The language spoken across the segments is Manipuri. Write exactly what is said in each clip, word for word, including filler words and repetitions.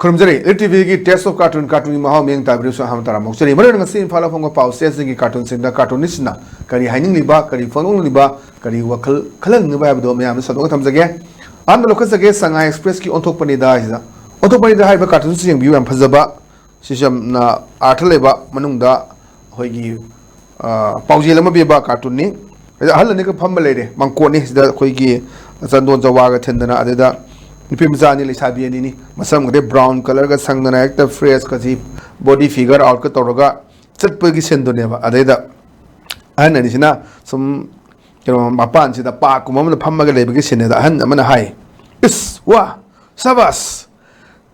ꯈꯨꯔꯨꯝꯖꯔꯤ꯫ ꯏꯂꯤꯠ ꯇꯤꯚꯤꯒꯤ Taste of Cartoon, ꯀꯥꯔꯇꯨꯟꯒꯤ ꯃꯍꯥꯎ ꯃꯤꯠꯌꯦꯡ ꯇꯥꯕꯤꯔꯤꯕꯁꯨ ꯑꯍꯥꯟꯕ ꯇꯔꯥꯝꯅ ꯑꯣꯛꯆꯔꯤ꯫ ꯃꯔꯨꯑꯣꯏꯅ ꯉꯁꯤ ꯏꯝꯐꯥꯜꯗ ꯐꯣꯡꯕ ꯄꯥꯎꯆꯦꯁꯤꯡꯒꯤ ꯀꯥꯔꯇꯨꯟꯁꯤꯡꯗ ꯀꯥꯔꯇꯨꯅꯤꯁꯁꯤꯡꯅ ꯀꯔꯤ ꯍꯥꯏꯅꯤꯡꯂꯤꯕ, ꯀꯔꯤ ꯐꯣꯡꯗꯣꯛꯅꯤꯡꯂꯤꯕ, ꯀꯔꯤ ꯋꯥꯈꯜ ꯈꯜꯍꯟꯅꯤꯡꯂꯤꯕ ꯍꯥꯏꯕꯗꯣ ꯃꯌꯥꯝꯗ ꯁꯟꯗꯣꯛꯅ ꯊꯝꯖꯒꯦ꯫ ꯑꯍꯥꯟꯕ ꯂꯧꯈꯠꯆꯒꯦ, ꯁꯉꯥꯏ ꯑꯦꯛꯁꯄ꯭ꯔꯦꯁꯀꯤ ꯑꯣꯟꯊꯣꯛꯄꯅꯤꯗ ꯍꯥꯏꯁꯤꯗ꯫ ꯑꯣꯟꯊꯣꯛꯄꯅꯤꯗ ꯍꯥꯏꯔꯤꯕ ꯀꯥꯔꯇꯨꯟꯁꯤ ꯌꯦꯡꯕꯤꯌꯨ, ꯌꯥꯝ ꯐꯖꯕ, ꯁꯤꯁꯨ ꯌꯥꯝꯅ ꯑꯥꯔꯊ ꯂꯩꯕ, ꯃꯅꯨꯡꯗ ꯑꯩꯈꯣꯏꯒꯤ, ꯑ, ꯄꯥꯎꯖꯦꯜ ꯑꯃ ꯄꯤꯕ ꯀꯥꯔꯇꯨꯟꯅꯤ꯫ ꯑꯗ ꯑꯍꯜ ꯑꯅꯤꯒ ꯐꯝꯕ ꯂꯩꯔꯦ, ꯃꯥꯡꯀꯣꯠꯅꯤ꯫ ꯁꯤꯗ ꯑꯩꯈꯣꯏꯒꯤ ꯆꯟꯗꯣꯟ ꯆꯋꯥꯒ ꯊꯤꯟꯗꯅ, ꯑꯗꯨꯗ ꯅꯨꯄꯤ ꯃꯆꯥ ꯑꯅꯤ, ꯂꯩꯁꯥꯕꯤ ꯑꯅꯤꯅꯤ꯫ ꯃꯁꯝꯒꯗꯤ ꯕ꯭ꯔꯥꯎꯟ ꯀꯂꯔꯒ ꯁꯪꯗꯅ, ꯍꯦꯛꯇ ꯐ꯭ꯔꯦꯁꯀꯁꯤ ꯕꯣꯗꯤ ꯐꯤꯒꯔ ꯑꯥꯎꯠꯀ ꯇꯧꯔꯒ ꯆꯠꯄꯒꯤ ꯁꯤꯟꯗꯨꯅꯦꯕ꯫ ꯑꯗꯩꯗ ꯑꯍꯟ ꯑꯅꯤꯁꯤꯅ ꯁꯨꯝ ꯀꯩꯅꯣ ꯃꯄꯥꯟꯁꯤꯗ ꯄꯥꯔꯛꯀꯨꯝꯕ ꯑꯃꯗ ꯐꯝꯃꯒ ꯂꯩꯕꯒꯤ ꯁꯤꯟꯅꯦꯗ ꯑꯍꯟ ꯑꯃꯅ ꯍꯥꯏ, "ꯏꯁ, ꯋꯥ, ꯁꯕꯥꯁ,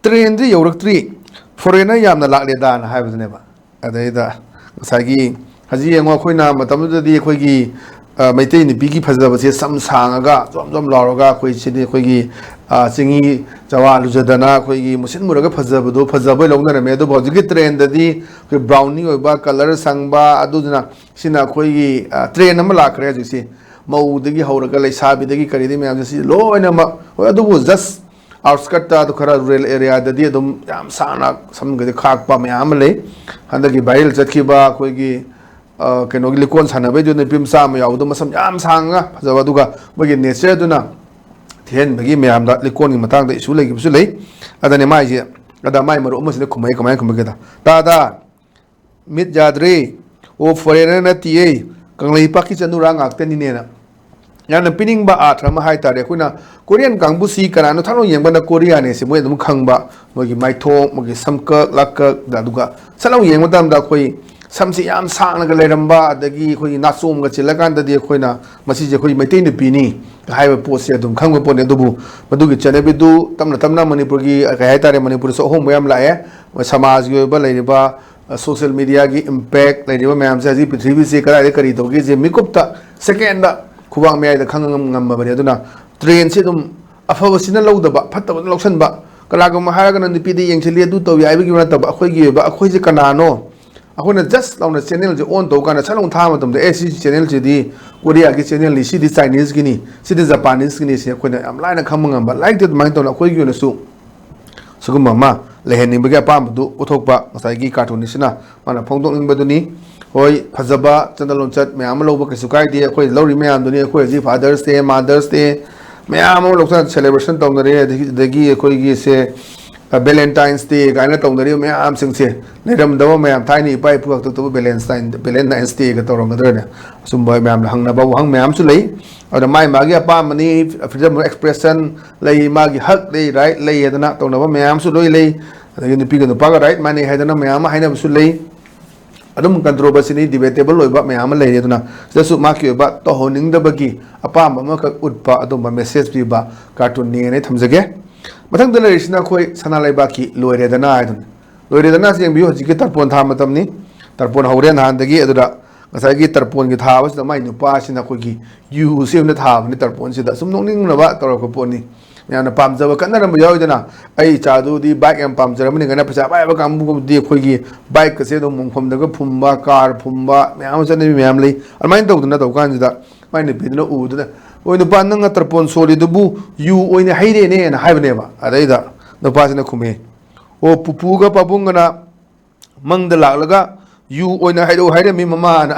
ꯇ꯭ꯔꯦꯟꯗꯤ ꯌꯧꯔꯛꯇ꯭ꯔꯤ, ꯐꯣꯔꯦꯟꯅꯔ ꯌꯥꯝꯅ ꯂꯥꯛꯂꯦꯗꯥꯅ" ꯍꯥꯏꯕꯗꯨꯅꯦꯕ꯫ ꯑꯗꯩꯗ ꯉꯁꯥꯏꯒꯤ, ꯍꯧꯖꯤꯛ ꯌꯦꯡꯉꯣ, ꯑꯩꯈꯣꯏꯅ ꯃꯇꯝꯗꯨꯗꯗꯤ ꯑꯩꯈꯣꯏꯒꯤ, ꯑ, ꯃꯩꯇꯩ ꯅꯨꯄꯤꯒꯤ ꯐꯖꯕꯁꯦ ꯁꯝ ꯁꯥꯡꯉꯒ ꯖꯣꯝ ꯖꯣꯝ ꯂꯥꯎꯔꯒ, ꯑꯩꯈꯣꯏ ꯁꯤꯗꯤ ꯑꯩꯈꯣꯏꯒꯤ, ꯑ, ꯆꯤꯡꯍꯤ ꯆꯋꯥ ꯂꯨꯖꯗꯅ ꯑꯩꯈꯣꯏꯒꯤ ꯃꯨꯁꯤꯟ ꯃꯨꯔꯒ ꯐꯖꯕꯗꯣ ꯐꯖꯕ ꯂꯧꯅꯔꯝꯃꯦ꯫ ꯑꯗꯨꯕꯨ ꯍꯧꯖꯤꯛꯀꯤ ꯇ꯭ꯔꯦꯟꯗꯗꯤ ꯑꯩꯈꯣꯏ ꯕ꯭ꯔꯥꯎꯅꯤ ꯑꯣꯏꯕ, ꯀꯂꯔ ꯁꯪꯕ, ꯑꯗꯨꯗꯨꯅ ꯁꯤꯅ ꯑꯩꯈꯣꯏꯒꯤ, ꯑ, ꯇ꯭ꯔꯦꯟ ꯑꯃ ꯂꯥꯛꯈ꯭ꯔꯦ ꯍꯧꯖꯤꯛꯁꯤ꯫ ꯃꯧꯗꯒꯤ ꯍꯧꯔꯒ ꯂꯩꯁꯥꯕꯤꯗꯒꯤ ꯀꯔꯤꯗꯒꯤ ꯃꯌꯥꯝꯁꯦ ꯁꯤ ꯂꯣꯏꯅꯃꯛ, ꯍꯣꯏ, ꯑꯗꯨꯕꯨ just ꯑꯥꯎꯠꯁꯀꯠꯇ, ꯑꯗꯨ ꯈꯔ ꯔꯨꯔꯦꯜ ꯑꯦꯔꯤꯌꯥꯗꯗꯤ ꯑꯗꯨꯝ ꯌꯥꯝ ꯁꯥꯡꯅ ꯁꯝꯒꯗꯤ ꯈꯥꯛꯄ ꯃꯌꯥꯝ ꯑꯃ ꯂꯩ꯫ ꯍꯟꯗꯛꯀꯤ ꯚꯥꯏꯔꯦꯜ ꯆꯠꯈꯤꯕ ꯑꯩꯈꯣꯏꯒꯤ, ꯑ, ꯀꯩꯅꯣꯒꯤ ꯂꯤꯀꯣꯟ ꯁꯥꯟꯅꯕꯩꯗꯨ ꯅꯨꯄꯤ ꯃꯆꯥ ꯑꯃ ꯌꯥꯎꯕꯗꯣ, ꯃꯁꯝ ꯌꯥꯝ ꯁꯥꯡꯉꯒ ꯐꯖꯕ, ꯑꯗꯨꯒ ꯃꯣꯏꯒꯤ ꯅꯦꯆꯔꯗꯨꯅ ꯊꯤꯍꯟꯕꯒꯤ ꯃꯌꯥꯝꯗ ꯂꯤꯀꯣꯟꯒꯤ ꯃꯇꯥꯡꯗ ꯏꯁꯨ ꯂꯩꯈꯤꯕꯁꯨ ꯂꯩ꯫ ꯑꯗꯅꯦ ꯃꯥꯏꯁꯦ, ꯑꯗ ꯃꯥꯏ ꯃꯔꯨꯞ ꯑꯃꯁꯤꯅ ꯈꯨꯝꯃꯛꯑꯦ, ꯀꯃꯥꯏꯅ ꯈꯨꯝꯃꯛꯀꯦꯗ, "ꯇꯥꯗ, ꯃꯤꯠ ꯌꯥꯗ꯭ꯔꯦ, ꯑꯣ ꯐꯣꯔꯦꯟꯅꯔ ꯅꯠꯇꯦꯌꯦ, ꯀꯪꯂꯩꯄꯥꯛꯀꯤ ꯆꯅꯨꯔꯥ ꯉꯥꯛꯇꯅꯤꯅꯦꯅ"꯫ ꯌꯥꯝꯅ ꯄꯤꯅꯤꯡꯕ ꯑꯥꯔꯊ ꯑꯃ ꯍꯥꯏꯇꯥꯔꯦ꯫ ꯑꯩꯈꯣꯏꯅ ꯀꯣꯔꯤꯌꯟ ꯀꯥꯡꯕꯨꯁꯤ ꯀꯅꯥꯅꯣ ꯊꯛꯅ ꯌꯦꯡꯕꯅ ꯀꯣꯔꯤꯌꯥꯅꯦꯁꯦ ꯃꯣꯏ ꯑꯗꯨꯝ ꯈꯪꯕ, ꯃꯣꯏꯒꯤ ꯃꯥꯏꯊꯣꯡ, ꯃꯣꯏꯒꯤ ꯁꯝꯀꯛ ꯂꯥꯛꯀꯛ, ꯑꯗꯨꯒ ꯁꯠ ꯂꯥꯎ ꯌꯦꯡꯕ ꯃꯇꯝꯗ ꯑꯩꯈꯣꯏ ꯁꯝꯁꯤ ꯌꯥꯝ ꯁꯥꯡꯅꯒ ꯂꯩꯔꯝꯕ, ꯑꯗꯒꯤ ꯑꯩꯈꯣꯏꯒꯤ ꯅꯥꯆꯣꯝꯒ ꯆꯤꯜꯂꯀꯥꯟꯗꯗꯤ ꯑꯩꯈꯣꯏꯅ ꯃꯁꯤꯁꯦ ꯑꯩꯈꯣꯏ ꯃꯩꯇꯩ ꯅꯨꯄꯤꯅꯤ ꯍꯥꯏꯕ ꯄꯣꯠꯁꯦ ꯑꯗꯨꯝ ꯈꯪꯕ ꯄꯣꯠꯅꯤ꯫ ꯑꯗꯨꯕꯨ ꯃꯗꯨꯒꯤ ꯆꯠꯅꯕꯤꯗꯨ ꯇꯞꯅ ꯇꯞꯅ ꯃꯅꯤꯄꯨꯔꯒꯤ, ꯀꯩ ꯍꯥꯏꯇꯥꯔꯦ, ꯃꯅꯤꯄꯨꯔꯗꯁꯨ ꯑꯍꯣꯡꯕ ꯌꯥꯝ ꯂꯥꯛꯑꯦ꯫ ꯁꯃꯥꯖꯒꯤ ꯑꯣꯏꯕ ꯂꯩꯔꯤꯕ, ꯑ, social mediaꯒꯤ impact ꯂꯩꯔꯤꯕ ꯃꯌꯥꯝꯁꯦ, ꯍꯧꯖꯤꯛ ꯄ꯭ꯔꯤꯊꯤꯕꯤꯁꯦ ꯀꯗꯥꯏꯗ ꯀꯔꯤ ꯇꯧꯒꯦꯁꯦ ꯃꯤꯀꯨꯞꯇ, ꯁꯦꯀꯦꯟꯗ ꯈꯨꯕꯥꯛ ꯃꯌꯥꯏꯗ ꯈꯪꯕ ꯉꯝꯃꯕꯅꯤ꯫ ꯑꯗꯨꯅ ꯇ꯭ꯔꯦꯟꯁꯦ ꯑꯗꯨꯝ ꯑꯐꯕꯁꯤꯅ ꯂꯧꯗꯕ, ꯐꯠꯇꯕꯅ ꯂꯧꯁꯟꯕ꯫ ꯀꯅꯥꯒꯨꯝꯕ ꯍꯥꯏꯔꯒꯅ ꯅꯨꯄꯤꯗ ꯌꯦꯡꯁꯤꯜꯂꯤ, ꯑꯗꯨ ꯇꯧꯏ ꯍꯥꯏꯕꯒꯤ ꯅꯠꯇꯕ, ꯑꯩꯈꯣꯏꯒꯤ ꯑꯣꯏꯕ, ꯑꯩꯈꯣꯏꯁꯦ ꯀꯅꯥꯅꯣ? ꯑꯩꯈꯣꯏꯅ just ꯂꯥꯎꯅ channelꯁꯦ on ꯇꯧ ꯀꯥꯟꯗ ꯁꯠ ꯂꯥꯎꯅ ꯊꯥꯕ ꯃꯇꯝꯗ, "ꯑꯦ, ꯁꯤ channelꯁꯤꯗꯤ ꯀꯣꯔꯤꯌꯥꯒꯤ channelꯅꯤ, ꯁꯤꯗꯤ Chineseꯀꯤꯅꯤ, ꯁꯤꯗꯤ Japaneseꯀꯤꯅꯤ", ꯁꯤ ꯑꯩꯈꯣꯏꯅ ꯌꯥꯝ ꯂꯥꯏꯅ ꯈꯪꯕ ꯉꯝꯕ꯫ ꯂꯥꯏꯔꯤꯛꯇ ꯑꯗꯨꯃꯥꯏꯅ ꯇꯧꯅ ꯑꯩꯈꯣꯏꯒꯤ ꯑꯣꯏꯅꯁꯨ ꯁꯤꯒꯨꯝꯕ ꯑꯃ ꯂꯩꯍꯟꯅꯤꯡꯕꯒꯤ ꯑꯄꯥꯝꯕꯗꯨ ꯎꯠꯊꯣꯛꯄ ꯉꯁꯥꯏꯒꯤ cartoonistꯁꯤꯅ ꯃꯥꯅ ꯐꯣꯡꯗꯣꯛꯅꯤꯡꯕꯗꯨꯅꯤ꯫ ꯍꯣꯏ, ꯐꯖꯕ ꯆꯠꯅ ꯂꯣꯟꯆꯠ ꯃꯌꯥꯝ ꯑꯃ ꯂꯧꯕ ꯀꯩꯁꯨ ꯀꯥꯏꯗꯦ꯫ ꯑꯩꯈꯣꯏ ꯂꯧꯔꯤ ꯃꯌꯥꯝꯗꯨꯅꯤ, ꯑꯩꯈꯣꯏ ꯍꯧꯖꯤꯛ Father's Day, Mother's Day ꯃꯌꯥꯝ ꯑꯃ ꯂꯧꯁꯤꯟ celebration ꯇꯧꯅꯔꯦ꯫ ꯑꯗꯒꯤ, ꯑꯗꯒꯤ ꯑꯩꯈꯣꯏꯒꯤꯁꯦ, ꯑ, Valentine's Day ꯀꯥꯏꯅ ꯇꯧꯅꯔꯤꯕ ꯃꯌꯥꯝꯁꯤꯡꯁꯦ, ꯂꯩꯔꯝꯗꯕ ꯃꯌꯥꯝ, ꯊꯥꯏꯅ ꯏꯄꯥ ꯏꯄꯨ ꯍꯥꯛꯇꯛꯇꯕꯨ Valentine, Valentine's Dayꯒ ꯇꯧꯔꯝꯒꯗ꯭ꯔꯅꯦ? ꯑꯁꯨꯝꯕ ꯃꯌꯥꯝꯅ ꯍꯪꯅꯕ ꯋꯥꯍꯪ ꯃꯌꯥꯝꯁꯨ ꯂꯩ꯫ ꯑꯗꯨꯅ ꯃꯥꯏ ꯃꯥꯒꯤ ꯑꯄꯥꯝꯕꯅꯤ, freedom of expression ꯂꯩ, ꯃꯥꯒꯤ ꯍꯛ ꯂꯩ, right ꯂꯩ ꯍꯥꯏꯗꯅ ꯇꯧꯅꯕ ꯃꯌꯥꯝꯁꯨ ꯂꯣꯏ ꯂꯩ꯫ ꯑꯗꯒꯤ ꯅꯨꯄꯤꯒ ꯅꯨꯄꯥꯒ right ꯃꯥꯟꯅꯩ ꯍꯥꯏꯗꯅ ꯃꯌꯥꯝ ꯑꯃ ꯍꯥꯏꯅꯕꯁꯨ ꯂꯩ꯫ ꯑꯗꯨꯝ controversiesꯅꯤ, debatable ꯑꯣꯏꯕ ꯃꯌꯥꯝ ꯑꯃ ꯂꯩꯔꯦ꯫ ꯑꯗꯨꯅ ꯁꯤꯗꯁꯨ ꯃꯍꯥꯛꯀꯤ ꯑꯣꯏꯕ ꯇꯧꯍꯟꯅꯤꯡꯗꯕꯒꯤ ꯑꯄꯥꯝꯕ ꯑꯃꯈꯛ ꯎꯠꯄ, ꯑꯗꯨꯝꯕ message ꯄꯤꯕ cartoonꯅꯦꯅ ꯑꯩ ꯊꯝꯖꯒꯦ꯫ ꯃꯊꯪꯗ ꯂꯩꯔꯤꯁꯤꯅ ꯑꯩꯈꯣꯏ ꯁꯅꯥ ꯂꯩꯕꯥꯛꯀꯤ ꯂꯣꯏꯔꯦꯗꯅ ꯍꯥꯏꯗꯨꯅꯤ꯫ ꯂꯣꯏꯔꯦꯗꯅ ꯁꯤ ꯌꯦꯡꯕꯤꯌꯨ, ꯍꯧꯖꯤꯛꯀꯤ ꯇꯔꯄꯣꯟ ꯊꯥ ꯃꯇꯝꯅꯤ꯫ ꯇꯔꯄꯣꯟ ꯍꯧꯔꯦ ꯅꯍꯥꯟꯗꯒꯤ꯫ ꯑꯗꯨꯗ ꯉꯁꯥꯏꯒꯤ ꯇꯔꯄꯣꯟꯒꯤ ꯊꯥꯕꯁꯤꯗ ꯃꯥꯏ ꯅꯨꯄꯥꯁꯤꯅ ꯑꯩꯈꯣꯏꯒꯤ ꯌꯨꯁꯦ ꯑꯣꯏꯅ ꯊꯥꯕꯅꯤ ꯇꯔꯄꯣꯟꯁꯤꯗ꯫ ꯁꯨꯝ ꯅꯣꯛꯅꯤꯡꯅꯕ ꯇꯧꯔꯛꯄ ꯄꯣꯠꯅꯤ꯫ ꯃꯌꯥꯝꯅ ꯄꯥꯝꯖꯕ ꯀꯠꯅꯔꯝꯕ ꯌꯥꯎꯋꯤꯗꯅ, "ꯑꯩ ꯏꯆꯥꯗꯨꯗꯤ bike ꯌꯥꯝ ꯄꯥꯝꯖꯔꯝꯕꯅꯤ" ꯀꯥꯏꯅ꯫ ꯄꯩꯁꯥ ꯄꯥꯏꯕ ꯀꯥꯡꯕꯨꯒꯨꯝꯕꯗꯤ ꯑꯩꯈꯣꯏꯒꯤ bikeꯀꯁꯦ ꯑꯗꯨꯝ ꯃꯣꯡꯐꯝꯗꯒ ꯐꯨꯝꯕ, car ꯐꯨꯝꯕ ꯃꯌꯥꯝ ꯑꯃ ꯆꯠꯅꯕꯤ ꯃꯌꯥꯝ ꯂꯩ꯫ ꯑꯗꯨꯃꯥꯏꯅ ꯇꯧꯗꯅ ꯇꯧ ꯀꯥꯟꯁꯤꯗ ꯃꯥꯏ ꯅꯨꯄꯤꯗꯨꯅ ꯎꯕꯗꯨꯗ, "ꯑꯣꯏ ꯅꯨꯄꯥ, ꯅꯪꯅ ꯇꯔꯄꯣꯟ ꯁꯣꯜꯂꯤꯗꯨꯕꯨ ꯌꯨ ꯑꯣꯏꯅ ꯍꯩꯔꯦꯅꯦꯅ" ꯍꯥꯏꯕꯅꯦꯕ꯫ ꯑꯗꯩꯗ ꯅꯨꯄꯥꯁꯤꯅ ꯈꯨꯝꯃꯦ, "ꯑꯣ, ꯄꯨꯄꯨꯒ ꯄꯥꯕꯨꯡꯒꯅ ꯃꯪꯗ ꯂꯥꯛꯂꯒ ꯌꯨ ꯑꯣꯏꯅ ꯍꯩꯔꯛꯎ ꯍꯥꯏꯔꯝꯃꯤ ꯃꯃꯥꯅ"꯫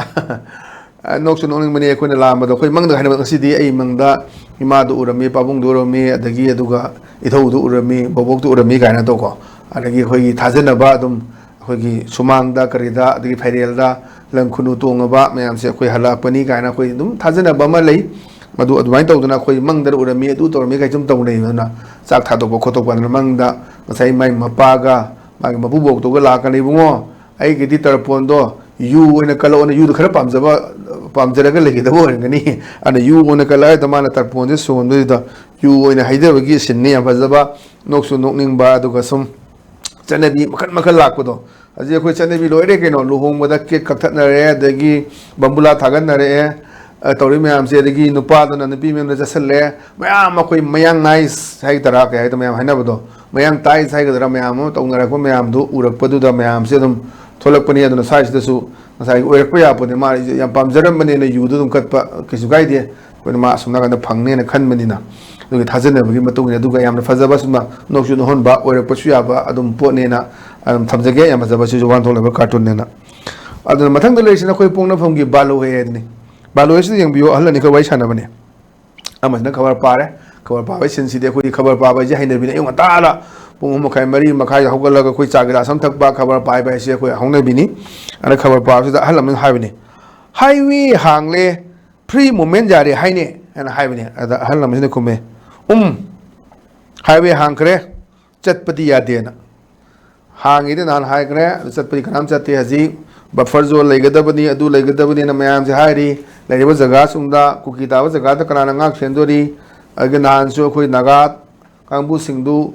ꯅꯣꯛꯁꯨ ꯅꯣꯛꯅꯤꯡꯕꯅꯤ ꯑꯩꯈꯣꯏꯅ ꯂꯥꯝꯕꯗꯣ꯫ ꯑꯩꯈꯣꯏ ꯃꯪꯗ ꯍꯥꯏꯅꯕ, "ꯉꯁꯤꯗꯤ ꯑꯩ ꯃꯪꯗ ꯏꯃꯥꯗꯨ ꯎꯔꯝꯃꯤ, ꯄꯥꯕꯨꯡꯗꯨ ꯎꯔꯝꯃꯤ, ꯑꯗꯒꯤ ꯑꯗꯨꯒ ꯏꯙꯧꯗꯨ ꯎꯔꯝꯃꯤ, ꯕꯣꯕꯣꯛꯇꯨ ꯎꯔꯝꯃꯤ" ꯀꯥꯏꯅ ꯇꯧꯀꯣ꯫ ꯑꯗꯒꯤ ꯑꯩꯈꯣꯏꯒꯤ ꯊꯥꯖꯅꯕ ꯑꯗꯨꯝ, ꯑꯩꯈꯣꯏꯒꯤ ꯁꯨꯃꯥꯡꯗ ꯀꯔꯤꯗ, ꯑꯗꯒꯤ ꯐꯩꯔꯦꯜꯗ ꯂꯪ ꯈꯨꯅꯨ ꯇꯣꯡꯉꯕ ꯃꯌꯥꯝꯁꯦ ꯑꯩꯈꯣꯏ ꯍꯜꯂꯛꯄꯅꯤ ꯀꯥꯏꯅ ꯑꯩꯈꯣꯏ ꯑꯗꯨꯝ ꯊꯥꯖꯅꯕ ꯑꯃ ꯂꯩ꯫ ꯃꯗꯨ ꯑꯗꯨꯃꯥꯏꯅ ꯇꯧꯗꯅ ꯑꯩꯈꯣꯏ ꯃꯪꯗ ꯎꯔꯝꯃꯤ, ꯑꯗꯨ ꯇꯧꯔꯝꯃꯤ ꯀꯥꯏ ꯁꯨꯝ ꯇꯧꯅꯩ꯫ ꯑꯗꯨꯅ ꯆꯥꯛ ꯊꯥꯗꯣꯛꯄ ꯈꯣꯠꯇꯣꯛꯄ ꯑꯗꯨꯅ ꯃꯪꯗ ꯉꯁꯥꯏ ꯃꯥꯏ ꯃꯄꯥꯒ ꯃꯥꯒꯤ ꯃꯄꯨꯕꯣꯛꯇꯨꯒ ꯂꯥꯛꯀꯅꯤ, "ꯏꯕꯨꯡꯉꯣ, ꯑꯩꯒꯤꯗꯤ ꯇꯔꯄꯣꯟꯗꯣ ꯌꯨ ꯑꯣꯏꯅ ꯀꯜꯂꯛꯑꯣꯅ", ꯌꯨꯗꯣ ꯈꯔ ꯄꯥꯝꯖꯕ, ꯄꯥꯝꯖꯔꯒ ꯂꯩꯒꯗꯕ ꯑꯣꯏꯔꯝꯒꯅꯤ꯫ ꯑꯗꯨꯅ ꯌꯨ ꯑꯣꯏꯅ ꯀꯜꯂꯛꯑꯒ ꯃꯥꯅ ꯇꯔꯄꯣꯟꯁꯦ ꯁꯣꯟꯕꯗꯨꯗ ꯌꯨ ꯑꯣꯏꯅ ꯍꯩꯊꯕꯒꯤ ꯁꯤꯟꯅꯤ꯫ ꯌꯥꯝ ꯐꯖꯕ, ꯅꯣꯛꯁꯨ ꯅꯣꯛꯅꯤꯡꯕ, ꯑꯗꯨꯒ ꯁꯨꯝ ꯆꯠꯅꯕꯤ ꯃꯈꯜ ꯃꯈꯜ ꯂꯥꯛꯄꯗꯣ꯫ ꯍꯧꯖꯤꯛ ꯑꯩꯈꯣꯏ ꯆꯠꯅꯕꯤ ꯂꯣꯏꯔꯦ ꯀꯩꯅꯣ, ꯂꯨꯍꯣꯡꯕꯗ cake ꯀꯛꯊꯠꯅꯔꯦ, ꯑꯗꯒꯤ ꯕꯝꯕꯨꯂꯥ ꯊꯥꯒꯠꯅꯔꯛꯑꯦ, ꯑ, ꯇꯧꯔꯤ ꯃꯌꯥꯝꯁꯦ꯫ ꯑꯗꯒꯤ ꯅꯨꯄꯥꯗꯨꯅ ꯅꯨꯄꯤ ꯃꯌꯨꯝꯗ ꯆꯠꯁꯜꯂꯦ, ꯃꯌꯥꯝ ꯑꯩꯈꯣꯏ ꯃꯌꯥꯡ nice ꯍꯥꯏꯒꯗ꯭ꯔꯥ, ꯀꯩ ꯍꯥꯏꯗꯣ, ꯃꯌꯥꯝ ꯍꯥꯏꯅꯕꯗꯣ, ꯃꯌꯥꯡ ꯇꯥꯏꯁ ꯍꯥꯏꯒꯗ꯭ꯔꯥ, ꯃꯌꯥꯝ ꯑꯃ ꯇꯧꯅꯔꯛꯄ ꯃꯌꯥꯝꯗꯨ ꯎꯔꯛꯄꯗꯨꯗ ꯃꯌꯥꯝꯁꯦ ꯑꯗꯨꯝ ꯊꯣꯛꯂꯛꯄꯅꯤ꯫ ꯑꯗꯨꯅ ꯁ꯭ꯋꯥꯏꯁꯤꯗꯁꯨ ꯉꯁꯥꯏꯒꯤ ꯑꯣꯏꯔꯛꯄ ꯌꯥꯄꯣꯠꯅꯦ꯫ ꯃꯥ ꯌꯥꯝ ꯄꯥꯝꯖꯔꯝꯕꯅꯦꯅ ꯌꯨꯗꯣ ꯑꯗꯨꯝ ꯀꯠꯄ ꯀꯩꯁꯨ ꯀꯥꯏꯗꯦ꯫ ꯑꯩꯈꯣꯏꯅ ꯃꯥ ꯑꯁꯨꯝ ꯅꯥꯀꯟꯗ ꯐꯪꯅꯦꯅ ꯈꯟꯕꯅꯤꯅ, ꯑꯗꯨꯒꯤ ꯊꯥꯖꯅꯕꯒꯤ ꯃꯇꯨꯡ ꯏꯟꯅ꯫ ꯑꯗꯨꯒ ꯌꯥꯝꯅ ꯐꯖꯕ, ꯑꯁꯨꯝꯅ ꯅꯣꯛꯁꯨ ꯅꯣꯛꯍꯟꯕ, ꯑꯣꯏꯔꯛꯄꯁꯨ ꯌꯥꯕ ꯑꯗꯨꯝ ꯄꯣꯠꯅꯦꯅ ꯑꯗꯨꯝ ꯊꯝꯖꯒꯦ꯫ ꯌꯥꯝ ꯐꯖꯕ, ꯁꯤꯁꯨ ꯋꯥꯍꯟꯊꯣꯛ ꯂꯩꯕ ꯀꯥꯔꯇꯨꯟꯅꯦꯅ꯫ ꯑꯗꯨꯅ ꯃꯊꯪꯗ ꯂꯩꯔꯤꯁꯤꯅ ꯑꯩꯈꯣꯏ ꯄꯣꯛꯅꯐꯝꯒꯤ ꯕꯥꯂꯨ ꯍꯦ ꯍꯥꯏꯗꯨꯅꯤ꯫ ꯕꯥꯂꯨ ꯍꯦꯁꯤꯗ ꯌꯦꯡꯕꯤꯌꯨ, ꯑꯍꯜ ꯑꯅꯤꯈꯛ ꯋꯥꯔꯤ ꯁꯥꯟꯅꯕꯅꯦ꯫ ꯑꯃꯁꯤꯅ ꯈꯕꯔ ꯄꯥꯔꯦ꯫ ꯈꯕꯔ ꯄꯥꯕꯒꯤ ꯁꯤꯟꯁꯤꯗꯤ ꯑꯩꯈꯣꯏꯗꯤ ꯈꯕꯔ ꯄꯥꯕ ꯍꯥꯏꯁꯦ ꯍꯩꯅꯕꯤꯅꯦ꯫ ꯑꯌꯨꯛ ꯉꯟꯇꯥꯗ ꯄꯨꯡ ꯑꯍꯨꯝ ꯃꯈꯥꯏ, ꯃꯔꯤ ꯃꯈꯥꯏꯗ ꯍꯧꯒꯠꯂꯒ ꯑꯩꯈꯣꯏ ꯆꯥ ꯒꯤꯂꯥꯁ ꯑꯃ ꯊꯛꯄ, ꯈꯕꯔ ꯄꯥꯏꯕ ꯍꯥꯏꯁꯦ ꯑꯩꯈꯣꯏ ꯍꯧꯅꯕꯤꯅꯤ꯫ ꯑꯗ ꯈꯕꯔ ꯄꯥꯕꯁꯤꯗ ꯑꯍꯜ ꯑꯃꯅ ꯍꯥꯏꯕꯅꯤ, "ꯍꯥꯏꯋꯦ ꯍꯥꯡꯂꯦ, ꯐ꯭ꯔꯤ ꯃꯨꯚꯃꯦꯟ ꯌꯥꯔꯦ ꯍꯥꯏꯅꯦ?" ꯍꯥꯏꯅ ꯍꯥꯏꯕꯅꯤ꯫ ꯑꯗ ꯑꯍꯜ ꯑꯃꯁꯤꯅ ꯈꯨꯝꯃꯦ, "ꯎꯝ, ꯍꯥꯏꯋꯦ ꯍꯥꯡꯈ꯭ꯔꯦ, ꯆꯠꯄꯗꯤ ꯌꯥꯗꯦꯅ"꯫ ꯍꯥꯡꯉꯤꯗꯤ ꯅꯍꯥꯟ ꯍꯥꯏꯈ꯭ꯔꯦ, ꯑꯗꯨ ꯆꯠꯄꯗꯤ ꯀꯅꯥꯝ ꯆꯠꯇꯦ꯫ ꯍꯧꯖꯤꯛ ꯕꯐꯔ ꯖꯣꯟ ꯂꯩꯒꯗꯕꯅꯤ, ꯑꯗꯨ ꯂꯩꯒꯗꯕꯅꯤꯅ ꯃꯌꯥꯝꯁꯦ ꯍꯥꯏꯔꯤ꯫ ꯂꯩꯔꯤꯕ ꯖꯒꯥꯁꯤꯡꯗ, ꯀꯨꯀꯤ ꯇꯥꯕ ꯖꯒꯥꯗ ꯀꯅꯥꯅ ꯉꯥꯛ ꯁꯦꯟꯗꯣꯔꯤ? ꯑꯗꯨꯒ ꯅꯍꯥꯟꯁꯨ ꯑꯩꯈꯣꯏ ꯅꯥꯒꯥ ꯀꯥꯡꯕꯨꯁꯤꯡꯗꯨ,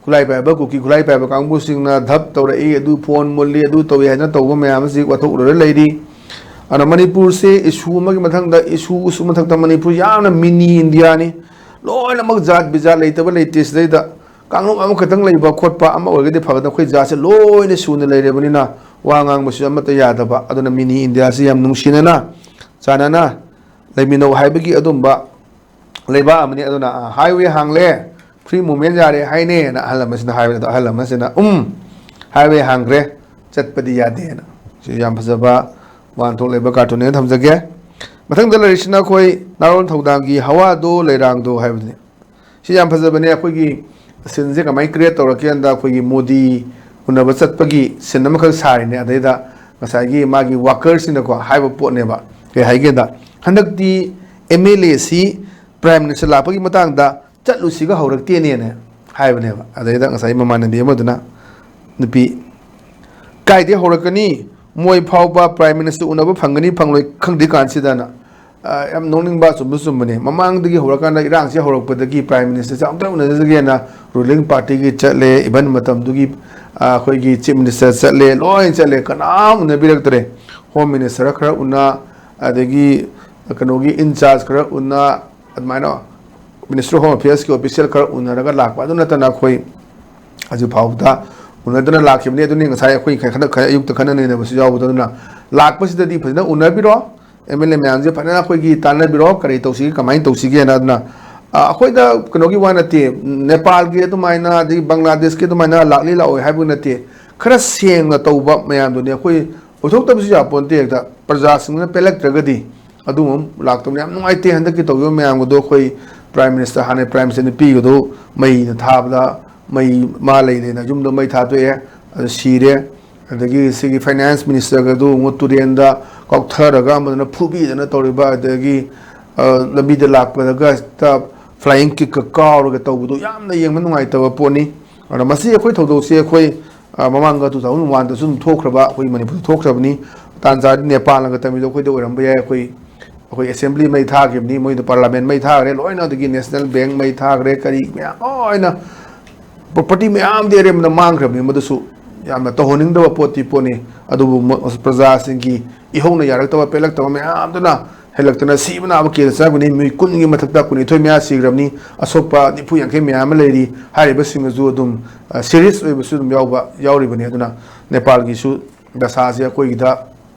ꯈꯨꯠꯂꯥꯏ ꯄꯥꯏꯕ, ꯀꯨꯀꯤ ꯈꯨꯠꯂꯥꯏ ꯄꯥꯏꯕ ꯀꯥꯡꯕꯨꯁꯤꯡꯅ ꯙꯞ ꯇꯧꯔꯛꯏ, ꯑꯗꯨ ꯐꯣꯟ ꯃꯨꯜꯂꯤ, ꯑꯗꯨ ꯇꯧꯏ ꯍꯥꯏꯗꯅ ꯇꯧꯕ ꯃꯌꯥꯝ ꯑꯁꯤ ꯋꯥꯊꯣꯛ ꯂꯣꯏꯔ ꯂꯩꯔꯤ꯫ ꯑꯗꯨꯅ ꯃꯅꯤꯄꯨꯔꯁꯦ ꯏꯁꯨ ꯑꯃꯒꯤ ꯃꯊꯪꯗ ꯏꯁꯨ, ꯏꯁꯨ ꯃꯊꯛꯇ ꯃꯅꯤꯄꯨꯔ ꯌꯥꯝꯅ ꯃꯤꯅꯤ ꯏꯟꯗꯤꯌꯥꯅꯤ꯫ ꯂꯣꯏꯅꯃꯛ ꯖꯥꯠ ꯕꯤꯖꯥꯠ ꯂꯩꯇꯕ ꯂꯩꯇꯦ꯫ ꯁꯤꯗꯩꯗ ꯀꯥꯡꯂꯨꯞ ꯑꯃꯈꯛꯇꯪ ꯂꯩꯕ ꯈꯣꯠꯄ ꯑꯃ ꯑꯣꯏꯔꯒꯗꯤ ꯐꯒꯗꯕ, ꯑꯩꯈꯣꯏ ꯖꯥꯠꯁꯦ ꯂꯣꯏꯅ ꯁꯨꯅ ꯂꯩꯔꯕꯅꯤꯅ ꯋꯥ ꯉꯥꯡꯕꯁꯨ ꯑꯃꯠꯇ ꯌꯥꯗꯕ꯫ ꯑꯗꯨꯅ ꯃꯤꯅꯤ ꯏꯟꯗꯤꯌꯥꯁꯤ ꯌꯥꯝ ꯅꯨꯡꯁꯤꯅꯅ ꯆꯥꯟꯅꯅ ꯂꯩꯃꯤꯟꯅꯧ ꯍꯥꯏꯕꯒꯤ ꯑꯗꯨꯝꯕ ꯂꯩꯕꯥꯛ ꯑꯃꯅꯤ꯫ ꯑꯗꯨꯅ, ꯑ, ꯍꯥꯏꯋꯦ ꯍꯥꯡꯂꯦ, ꯐ꯭ꯔꯤ ꯃꯨꯚꯃꯦꯟ ꯌꯥꯔꯦ ꯍꯥꯏꯅꯦꯅ ꯑꯍꯜ ꯑꯃꯁꯤꯅ ꯍꯥꯏꯕꯗ, ꯑꯍꯜ ꯑꯃꯁꯤꯅ, "ꯎꯝ, ꯍꯥꯏꯋꯦ ꯍꯥꯡꯈ꯭ꯔꯦ, ꯆꯠꯄꯗꯤ ꯌꯥꯗꯦꯅ"꯫ ꯁꯤ ꯌꯥꯝ ꯐꯖꯕ ꯋꯥꯍꯟꯊꯣꯛ ꯂꯩꯕ ꯀꯥꯔꯇꯨꯟꯅꯦꯅ ꯊꯝꯖꯒꯦ꯫ ꯃꯊꯪꯗ ꯂꯩꯔꯤꯁꯤꯅ ꯑꯩꯈꯣꯏ ꯅꯥꯔꯣꯟ ꯊꯧꯗꯥꯡꯒꯤ ꯍꯋꯥꯗꯣ ꯂꯩꯔꯥꯡꯗꯣ ꯍꯥꯏꯕꯗꯨꯅꯤ꯫ ꯁꯤ ꯌꯥꯝ ꯐꯖꯕꯅꯦ꯫ ꯑꯩꯈꯣꯏꯒꯤ ꯁꯤꯟꯁꯦ ꯀꯃꯥꯏꯅ ꯀ꯭ꯔꯤꯌꯦꯠ ꯇꯧꯔꯛꯀꯦ ꯍꯥꯏꯅ, ꯑꯩꯈꯣꯏꯒꯤ ꯃꯣꯗꯤ ꯎꯅꯕ ꯆꯠꯄꯒꯤ ꯁꯤꯟ ꯑꯃꯈꯛ ꯁꯥꯔꯤꯅꯦ꯫ ꯑꯗꯩꯗ ꯉꯁꯥꯏꯒꯤ ꯃꯥꯒꯤ ꯋꯥꯀꯔꯁꯤꯅꯀꯣ ꯍꯥꯏꯕ ꯄꯣꯠꯅꯦꯕ꯫ ꯀꯩ ꯍꯥꯏꯒꯦꯗ, "ꯍꯟꯗꯛꯇꯤ ꯑꯦꯝ ꯑꯦꯜ ꯑꯦ ꯁꯤ ꯄ꯭ꯔꯥꯏꯝ ꯃꯤꯅꯤꯁꯇꯔ ꯂꯥꯛꯄꯒꯤ ꯃꯇꯥꯡꯗ ꯆꯠꯂꯨꯁꯤꯒ ꯍꯧꯔꯛꯇꯦꯅꯦꯅ" ꯍꯥꯏꯕꯅꯦꯕ꯫ ꯑꯗꯩꯗ ꯉꯁꯥꯏ ꯃꯃꯥꯟꯅꯕꯤ ꯑꯃꯗꯨꯅ, ꯅꯨꯄꯤ, "ꯀꯥꯏꯗꯩ ꯍꯧꯔꯛꯀꯅꯤ? ꯃꯣꯏ ꯐꯥꯎꯕ ꯄ꯭ꯔꯥꯏꯝ ꯃꯤꯅꯤꯁꯇꯔ ꯎꯅꯕ ꯐꯪꯒꯅꯤ ꯐꯪꯂꯣꯏ ꯈꯪꯗ꯭ꯔꯤ ꯀꯥꯟꯁꯤꯗꯅ"꯫ ꯑ, ꯌꯥꯝ ꯅꯣꯛꯅꯤꯡꯕ, ꯑꯆꯨꯝꯕ ꯆꯨꯝꯕꯅꯦ꯫ ꯃꯃꯥꯡꯗꯒꯤ ꯍꯧꯔꯀꯥꯟꯗ, ꯏꯔꯥꯡꯁꯤ ꯍꯧꯔꯛꯄꯗꯒꯤ ꯄ꯭ꯔꯥꯏꯝ ꯃꯤꯅꯤꯁꯇꯔꯁꯦ ꯑꯃꯨꯛꯇꯪ ꯎꯅꯖꯒꯦꯅ ꯔꯨꯂꯤꯡ ꯄꯥꯔꯇꯤꯒꯤ ꯆꯠꯂꯦ, ꯏꯚꯟ ꯃꯇꯝꯗꯨꯒꯤ, ꯑ, ꯑꯩꯈꯣꯏꯒꯤ ꯆꯤꯐ ꯃꯤꯅꯤꯁꯇꯔ ꯆꯠꯂꯦ, ꯂꯣꯏ ꯆꯠꯂꯦ, ꯀꯅꯥꯝ ꯎꯅꯕꯤꯔꯛꯇ꯭ꯔꯦ꯫ ꯍꯣꯝ ꯃꯤꯅꯤꯁꯇꯔ ꯈꯔ ꯎꯅ, ꯑꯗꯒꯤ ꯀꯩꯅꯣꯒꯤ ꯏꯟꯆꯥꯔꯖ ꯈꯔ ꯎꯅ, ꯑꯗꯨꯃꯥꯏꯅ ꯃꯤꯅꯤꯁꯇ꯭ꯔꯤ ꯑꯣꯐ ꯍꯣꯝ ꯑꯦꯐꯤꯌꯔꯁꯀꯤ ꯑꯣꯐꯤꯁꯤꯌꯦꯜ ꯈꯔ ꯎꯅꯔꯒ ꯂꯥꯛꯄ꯫ ꯑꯗꯨ ꯅꯠꯇꯅ ꯑꯩꯈꯣꯏ ꯍꯧꯖꯤꯛ ꯐꯥꯎꯕꯗ ꯎꯅꯗꯅ ꯂꯥꯛꯈꯤꯕꯅꯤ꯫ ꯑꯗꯨꯅꯤ ꯉꯁꯥꯏ ꯑꯩꯈꯣꯏ ꯈꯔ, ꯈꯔ ꯑꯌꯨꯛꯇ ꯈꯟꯅ ꯅꯩꯅꯕꯁꯨ ꯌꯥꯎꯕꯗꯣ꯫ ꯑꯗꯨꯅ ꯂꯥꯛꯄꯁꯤꯗꯗꯤ ꯐꯖꯅ ꯎꯅꯕꯤꯔꯣ꯫ ꯑꯦꯝ ꯑꯦꯜ ꯑꯦ ꯃꯌꯥꯝꯁꯦ ꯐꯖꯅ ꯑꯩꯈꯣꯏꯒꯤ ꯇꯥꯟꯅꯕꯤꯔꯣ, ꯀꯔꯤ ꯇꯧꯁꯤꯒꯦ, ꯀꯃꯥꯏꯅ ꯇꯧꯁꯤꯒꯦꯅ꯫ ꯑꯗꯨꯅ, ꯑ, ꯑꯩꯈꯣꯏꯗ ꯀꯩꯅꯣꯒꯤ ꯋꯥ ꯅꯠꯇꯦ, ꯅꯦꯄꯥꯜꯒꯤ ꯑꯗꯨꯃꯥꯏꯅ, ꯑꯗꯒꯤ ꯕꯪꯒ꯭ꯂꯥꯗꯦꯁꯀꯤ ꯑꯗꯨꯃꯥꯏꯅ ꯂꯥꯛꯂꯤ ꯂꯥꯛꯑꯣꯏ ꯍꯥꯏꯕ ꯅꯠꯇꯦ꯫ ꯈꯔ ꯁꯦꯡꯅ ꯇꯧꯕ ꯃꯌꯥꯝꯗꯨꯅꯤ꯫ ꯑꯩꯈꯣꯏ ꯑꯣꯏꯊꯣꯛꯇꯕꯁꯨ ꯌꯥꯄꯣꯟꯇꯦ꯫ ꯍꯦꯛꯇ ꯄ꯭ꯔꯖꯥꯁꯤꯡꯅ ꯄꯦꯜꯂꯛꯇ꯭ꯔꯒꯗꯤ ꯑꯗꯨꯒꯨꯝꯕ ꯑꯃ ꯂꯥꯛꯇꯕꯅꯤ꯫ ꯌꯥꯝ ꯅꯨꯡꯉꯥꯏꯇꯦ ꯍꯟꯗꯛꯀꯤ ꯇꯧꯈꯤꯕ ꯃꯌꯥꯝꯒꯗꯣ꯫ ꯑꯩꯈꯣꯏ ꯄ꯭ꯔꯥꯏꯝ ꯃꯤꯅꯤꯁꯇꯔ, ꯍꯥꯟꯅ ꯄ꯭ꯔꯥꯏꯝ ꯃꯤꯅꯤꯁꯇꯔ ꯅꯨꯄꯤꯒꯗꯣ ꯃꯩꯅ ꯊꯥꯕꯗ, ꯃꯩ, ꯃꯥ ꯂꯩ ꯂꯩꯅ ꯌꯨꯝꯗ ꯃꯩ ꯊꯥꯗꯣꯛꯑꯦ, ꯑꯗꯨ ꯁꯤꯔꯦ꯫ ꯑꯗꯒꯤ ꯁꯤꯒꯤ ꯐꯥꯏꯅꯥꯟꯁ ꯃꯤꯅꯤꯁꯇꯔꯒꯗꯨ ꯑꯃꯨꯛ ꯇꯨꯔꯦꯟꯗ ꯀꯥꯎꯊꯔꯒ ꯑꯃꯗꯨꯅ ꯐꯨꯕꯤꯗꯅ ꯇꯧꯔꯤꯕ, ꯑꯗꯒꯤ, ꯑ, ꯂꯝꯕꯤꯗ ꯂꯥꯛꯄꯗꯒ ꯍꯦꯛꯇ ꯐ꯭ꯂꯥꯏꯌꯤꯡ ꯀꯤꯛꯀ ꯀꯥꯎꯔꯒ ꯇꯧꯕꯗꯣ ꯌꯥꯝꯅ ꯌꯦꯡꯕ ꯅꯨꯡꯉꯥꯏꯇꯕ ꯄꯣꯠꯅꯤ꯫ ꯑꯗꯨꯅ ꯃꯁꯤ ꯑꯩꯈꯣꯏ ꯊꯧꯗꯣꯛꯁꯤ ꯑꯩꯈꯣꯏ, ꯑ, ꯃꯃꯥꯡꯗ two thousand one ꯗꯁꯨ ꯑꯗꯨꯝ ꯊꯣꯛꯈ꯭ꯔꯕ, ꯑꯩꯈꯣꯏ ꯃꯅꯤꯄꯨꯔꯗ ꯊꯣꯛꯈ꯭ꯔꯕꯅꯤ꯫ ꯇꯥꯟ ꯆꯥꯔꯗꯤ ꯅꯦꯄꯥꯜꯅꯒ ꯇꯝꯃꯤꯗꯣ ꯑꯩꯈꯣꯏꯗ ꯑꯣꯏꯔꯝꯕ ꯌꯥꯏ꯫ ꯑꯩꯈꯣꯏ, ꯑꯩꯈꯣꯏ ꯑꯦꯁꯦꯝꯕ꯭ꯂꯤ ꯃꯩ ꯊꯥꯈꯤꯕꯅꯤ, ꯃꯣꯏꯗ ꯄꯥꯔꯂꯥꯃꯦꯟ ꯃꯩ ꯊꯥꯈ꯭ꯔꯦ ꯂꯣꯏꯅ, ꯑꯗꯒꯤ ꯅꯦꯁꯅꯦꯜ ꯕꯦꯡ ꯃꯩ ꯊꯥꯈ꯭ꯔꯦ, ꯀꯔꯤ ꯃꯌꯥꯝ ꯂꯣꯏꯅ, ꯄ꯭ꯔꯣꯄꯔꯇꯤ ꯃꯌꯥꯝꯗꯤ ꯑꯔꯦꯝꯕꯗ ꯃꯥꯡꯈ꯭ꯔꯕꯅꯤ꯫ ꯃꯗꯨꯁꯨ ꯌꯥꯝꯅ ꯇꯧꯍꯟꯅꯤꯡꯗꯕ ꯄꯣꯠꯇꯤ ꯄꯣꯠꯅꯤ꯫ ꯑꯗꯨꯕꯨ ꯃ-, ꯄ꯭ꯔꯖꯥꯁꯤꯡꯒꯤ ꯏꯍꯧꯅ ꯌꯥꯔꯛꯇꯕ, ꯄꯦꯜꯂꯛꯇꯕ ꯃꯌꯥꯝꯗꯨꯅ ꯍꯦꯜꯂꯛꯇꯅ ꯁꯤꯕ ꯅꯥꯕ ꯀꯦꯁ ꯆꯪꯒꯅꯤ꯫ ꯃꯤ ꯀꯨꯟꯒꯤ ꯃꯊꯛꯇ ꯀꯨꯟꯅꯤꯊꯣꯏ ꯃꯌꯥ ꯁꯤꯈ꯭ꯔꯕꯅꯤ꯫ ꯑꯁꯣꯛꯄ ꯅꯤꯐꯨ ꯌꯥꯡꯈꯩ ꯃꯌꯥꯝ ꯑꯃ ꯂꯩꯔꯤ꯫ ꯍꯥꯏꯔꯤꯕꯁꯤꯡ ꯑꯗꯨ ꯑꯗꯨꯝ, ꯑ, ꯁꯤꯔꯤꯌꯁ ꯑꯣꯏꯕꯁꯨ ꯑꯗꯨꯝ ꯌꯥꯎꯕ, ꯌꯥꯎꯔꯤꯕꯅꯤ꯫ ꯑꯗꯨꯅ ꯅꯦꯄꯥꯜꯒꯤꯁꯨ ꯗꯁꯥꯁꯦ ꯑꯩꯈꯣꯏꯒꯤꯗ